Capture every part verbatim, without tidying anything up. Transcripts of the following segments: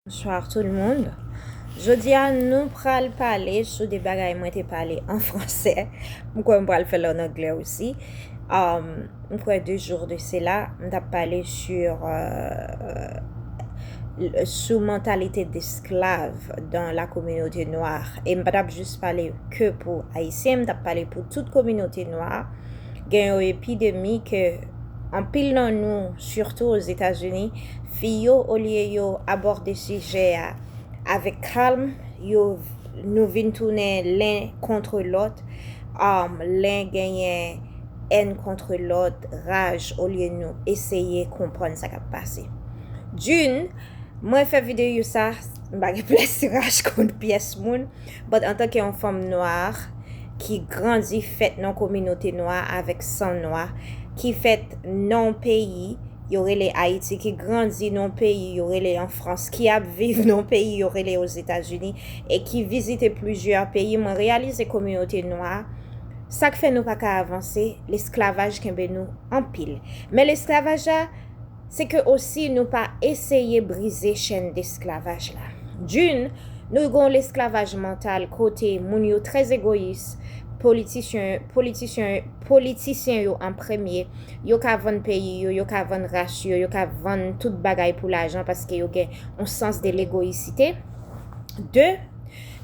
Bonsoir tout le monde. Jodi a, nou pral pale sou de bagay mwen te pale an fransè. M kwè m pral fè l an anglè osi. Um, m kwè de jours de cela, m t ap pale sur, euh, sou mantalite d'esclave dans la communauté noire. E m pa t ap jis pale ke pou Ayisyen, m t ap pale pou tout kominote nwa. Gen yon epidemi ke anpil nan nou, sitou Ozetazini, fi yo, olye yo abòde sijè a avèk kalm, yo, nou vin tounen len kont lòt, um, len genyen èn kont lòt, raj, olye nou eseye konprann sa k ap pase. D'une, mwen fè videyo sa, m pa gen pyès raj kont pyès moun, but antanke yon fanm nwa ki grandi, fèt nan kominote nwa avèk san nwa, ki fèt nan yon peyi yo rele Ayiti, ki grandi nan yon peyi yo rele an Frans, ki ap viv nan yon peyi yo rele Ozetazini, e ki vizite plizyè peyi, mwen reyalize kominote nwa, sa k fè nou pa ka avanse, lesklavaj kenbe nou anpil. Men lesklavaj la, se ke osi nou pa eseye brize chèn desklavaj la. D'une, nou gen yon lesklavaj mantal kote moun yo trè egoyis, politisyen, politisyen, politisyen yo an premye, yo ka vann peyi yo, yo ka vann ras yo, yo ka vann tout bagay pou lajan paske yo gen yon sans de legoyisite. De,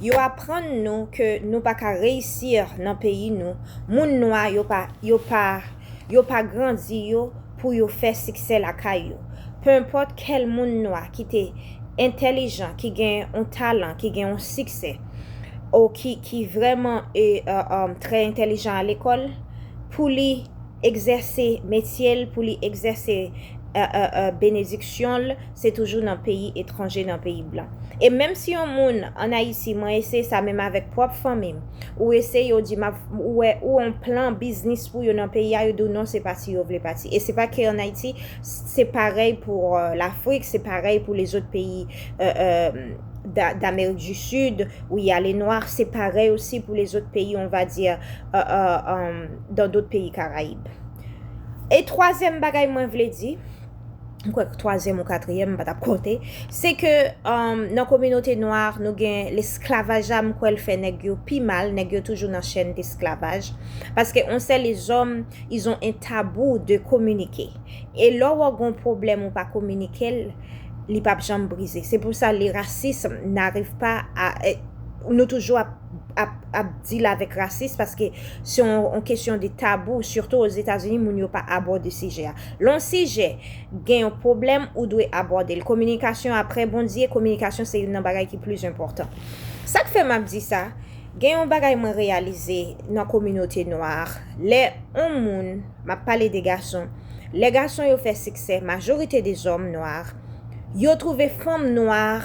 yo aprann nou ke nou pa ka reyisi nan peyi nou. Moun nwa yo pa, yo pa, yo pa grandi yo pou yo fè siksè lakay yo. Penpòt kèl moun nwa ki te entèlijan, ki gen yon talan, ki gen yon siksè, ou ki, ki vrèman e, e, e, trè entèlijan a lekòl, pou li egzèse metye l, pou li egzèse e, e, e, benediksyon l, se toujou nan peyi etranje, nan peyi blan. E menm si yon moun ann Ayiti, mwen eseye sa menm avèk pwòp fanmi m, ou eseye, yo di m ap, ou wè, ou yon plan biznis pou yo nan peyi a, yo di w non, se pati yo vle pati. E se pa ke ann Ayiti, se parèy pou e, Lafrik, se parèy pou lezòt peyi e, e, da- d'Amérique du Sud, ou y a les Noirs, se parèy osi pou lezòt peyi, on va dire, e, e, e, dans d'autres pays Caraïbes. E twazyèm bagay mwen vle di, m kwè twazyèm ou katriyèm, m pa t ap konte, se ke um, nan kominote nwa, nou gen lesklavaj la, m kwè l fè nèg yo pi mal, nèg yo toujou nan chèn desklavaj. Paske on sè lezòm, ils ont un tabou de communiquer. E lè w gen yon pwoblèm ou pa kominike l, li p ap janm brize. Se pou sa, le racisme n'arrive pas à, eh, nou toujou ap, ap, ap deal avèk rasis paske se yon, yon kesyon de tabou, sitou Ozetazini, moun yo pa abòde sijè a. Lè yon sijè gen yon pwoblèm, ou dwe abòde l. Kominikasyon apre Bondye, kominikasyon se youn nan bagay ki pli enpòtan. Sa k fè m ap di sa, gen yon bagay mwen reyalize nan kominote nwa. Lè yon moun, m ap pale de gason, lè gason yo fè siksè, majorite de zòm nwa, yo twouve fanm nwa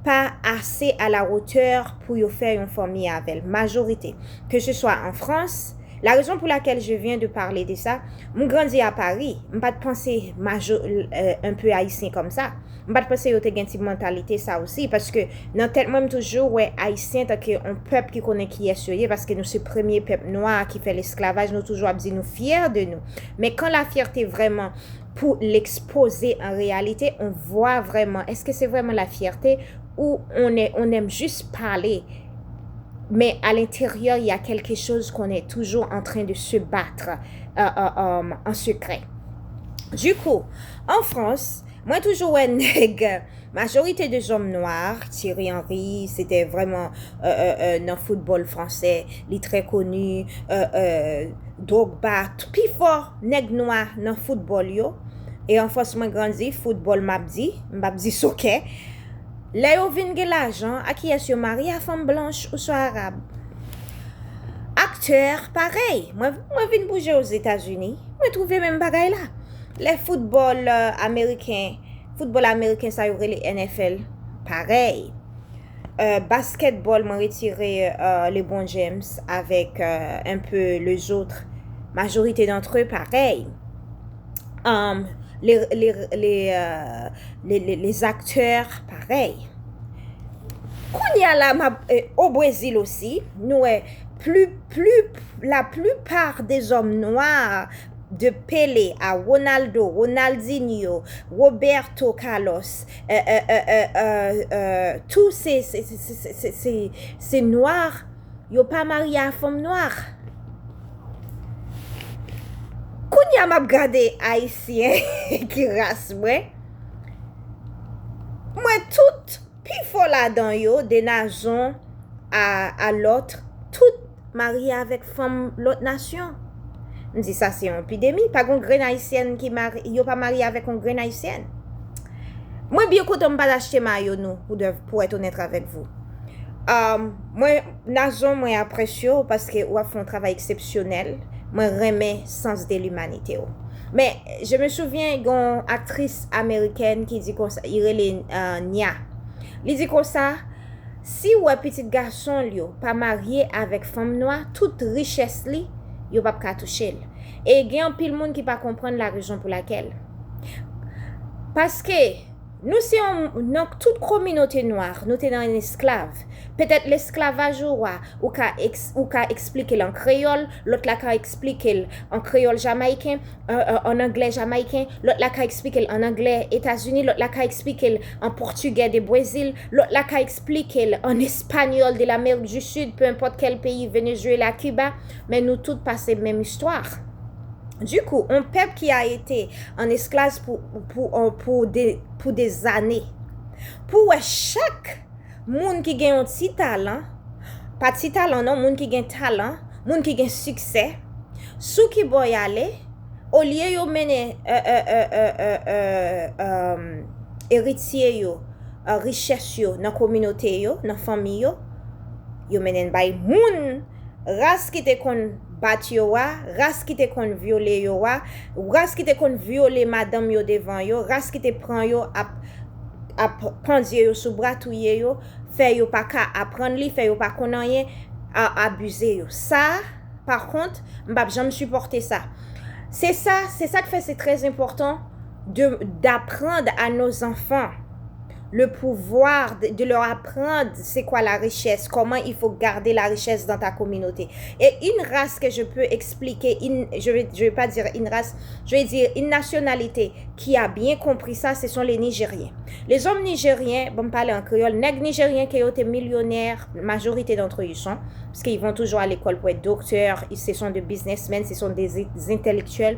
pa assez à la hauteur pou yo fè yon fanmi avè l. Majorite. Que ce soit en France, la raison pour laquelle je viens de parler de ça, m grandi a Paris, m pa t panse majo, euh, un peu haïtien comme ça. M pa t panse yo te gen ti mantalite sa osi, paske nan tèt mwen, m toujou wè Ayisyen tanke yon pèp ki konnen kiyès yo ye, paske nou se premye pèp nwa ki fè lesklavaj, nou toujou ap di nou fyè de nou. Men kan la fyète vrèman pou l ekspoze an reyalite, on voit vraiment, est-ce que c'est vraiment la fierté ou on est, on aime juste parler, mais à l'intérieur, il y a quelque chose qu'on est toujours en train de se battre euh, euh, euh, en secret. Du coup, en France, mwen toujou wè nèg, majorite de zòm nwa, Thierry Henry, se te vrèman euh, euh, euh, nan foutbòl fransè, li trè koni, euh, euh, Drogba, t- pi fò nèg nwa nan foutbòl yo. E an Frans mwen grandi, foutbòl m ap di, m p ap di sokè. Lè yo vin gen lajan, a kiyès yo marye? A fanm blanch oswa arab. Aktè, parèy. Mwen, mwen vin bouje Ozetazini, mwen twouve menm bagay la. Lè foutbòl euh, ameriken, foutbòl ameriken sa yo rele N F L, parèy. Euh, basketball, mwen retire euh, LeBron James avec euh, un peu les autres. Majorité d'entre eux, pareil. Um, les, les, les, euh, les, les, les acteurs, pareil. Kounye a la, m ap, euh, au Brésil aussi, nou wè, plus, plus, la plupart des hommes noirs de Pele a Ronaldo, Ronaldinho, Roberto Carlos, euh, euh, euh, euh, euh, euh, tout se, se, se, se, se, se, se nwa, yo pa marye a fanm nwa. Kounye a m ap gade Ayisyen ki ras mwen. Mwen tout, pifò ladan yo, de Nazon a, a lòt, tout marye avèk fanm lòt nasyon. M di sa se yon epidemi. Pa gen grenn Ayisyèn ki mari, yo pa marye avèk yon grenn Ayisyèn. Mwen byen kontan m pa t achte mayo nou, pou de, pou èt onèt avèk vou. Um, mwen, Nazon, mwen apresye w paske w ap fè yon travay eksepsyonèl. Mwen renmen sans de limanite w. Men, je me souviens, gen yon aktris amerikèn ki di konsa, li rele, euh, Nya. Li di konsa, si w wè pitit gason l yo pa marye avèk fanm nwa, tout richès li, yo p ap ka touche l. E gen anpil moun ki pa konprann la rezon pou lakèl. Paske, nou se yon, nan tout kominote nwa, nou te nan yon esklav. Petèt lesklavaj ou a, ou ka eks-, ou ka eksplike l an kreyòl, lòt la ka eksplike l an kreyòl jamayiken, an, an, an anglè jamayiken, lòt la ka eksplike l an anglè Etazini, lòt la ka eksplike l an pòtigè de Brezil, lòt la ka eksplike l an espanyòl de Lamerik di Sid, peu importe quel pays, Venezuela, Cuba, men nou tout pase menm istwa. Du coup, yon pèp ki a été en esclave pou, pou, pou de, pou de zane. Pou wè chak moun ki gen yon ti talan, pa ti talan non, moun ki gen talan, moun ki gen siksè, sou ki bò y ale, olye yo mennen, euh, euh, euh, euh, euh, euh, euh, eritye yo, euh, richès yo nan kominote yo, nan fanmi yo, yo mennen l bay moun, ras ki te konn bat yo a, ras ki te konn vyole yo a, ras ki te konn vyole madanm yo devan yo, ras ki te pran yo ap, ap pandye yo sou bra, touye yo, fè yo pa ka aprann li, fè yo pa konn anyen, a, abize yo. Sa, pa kont, m p ap janm sipòte sa. Se sa, se sa k fè se trè enpòtan de, d'apprendre à nos enfants le pouvoir de, de leur apprendre c'est quoi la richesse, comment il faut garder la richesse dans ta communauté. Et une race que je peux expliquer, une, je vais, je vais pas dire une race, je vais dire une nationalité qui a bien compris ça, ce sont les Nigériens. Les hommes nigériens, bon, m pale an kreyòl, nèg nijeryen ke yo te milyonè, majorité d'entre eux sont, parce qu'ils vont toujours à l'école pour être docteurs, ils, ce sont des businessmen, ce sont des, des intellectuels.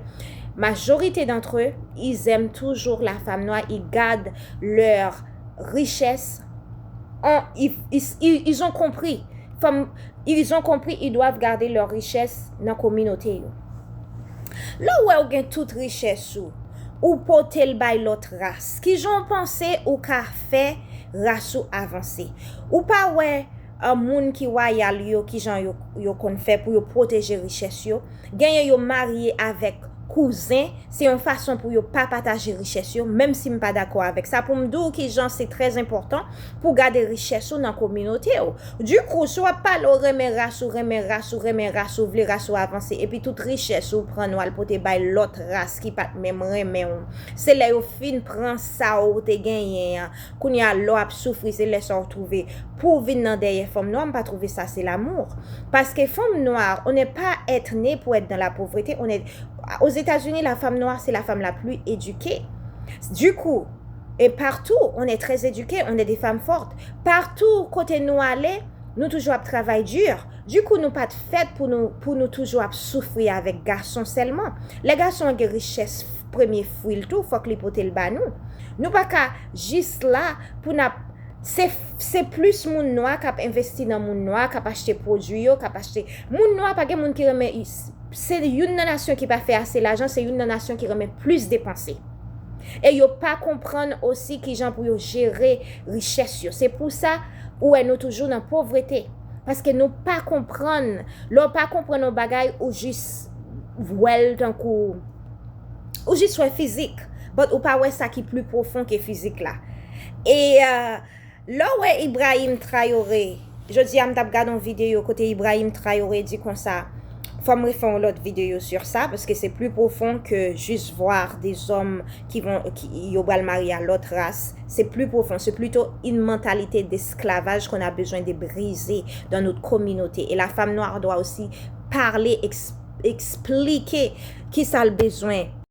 Majorité d'entre eux, ils aiment toujours la femme noire, ils gardent leur richesse. En, ils, ils, ils, ils ont compris. Fanm, ils ont compris, ils doivent garder leur richesse nan kominote yo. Lè w wè w gen tout richès ou, ou pote l bay lòt ras. Kijan w panse ou ka fè ras ou avanse? Ou pa wè, euh, moun ki wayal yo, kijan yo, yo konn fè pou yo pwoteje richès yo? Genyen yo marye avèk kouzen, se yon fason pou yo pa pataje richès yo, menm si m pa dakò avèk sa. Pou m di w kijan se trè enpòtan pou gade richès ou nan kominote w. Du coup, si w ap pale w renmen ras ou, renmen ras ou, renmen ras ou, vle ras ou avanse, epi tout richès ou pran w al pote bay lòt ras ki pa t menm renmen w. Se lè yo fin pran sa w te genyen an, kounye a lè w ap soufri, se lè sa w twouve. Pou w vin nan dèyè fanm nwa, m pa twouve sa se l'amour. Paske fanm nwa, on n'est pas être né pour être dans la pauvreté, on est, aux États-Unis, la femme noire, c'est la femme la plus éduquée. Du coup, et partout, on est très éduqué, on est des femmes fortes. Partou kote nou ale, nou toujou ap travay di. Du coup, nou pa t fèt pou nou, pou nou toujou ap soufri avèk gason sèlman. Lè gason an gen richès premye fwi l tou, fòk li pote l ba nou. Nou pa ka jis la pou n ap, se, se plis moun nwa k ap envesti nan moun nwa, k ap achte pwodui yo, k ap achte, moun nwa pa gen moun ki renmen, se youn nan nasyon ki pa fè ase lajan, se youn nan nasyon ki renmen plis depanse. E yo pa konprann osi kijan pou yo jere richès yo. Se pou sa ou wè nou toujou nan povrete. Paske nou pa konprann. Lè w pa konprann yon bagay, ou jis wè l tankou, ou jis wè fizik. But ou pa wè sa ki pli pwofon ke fizik la. E, euh, lè w wè Ibrahim Traoré, jodi a m t ap gade yon videyo kote Ibrahim Traoré di konsa, fò m refè yon lòt videyo sur sa, paske se pli pwofon ke jis voir des hommes qui vont, ki, yo pral marye a lòt ras. C'est plus profond, c'est plutôt une mentalité d'esclavage qu'on a besoin de briser dans notre communauté. Et la femme noire doit aussi parler, ex-, eksplike kisa l bezwen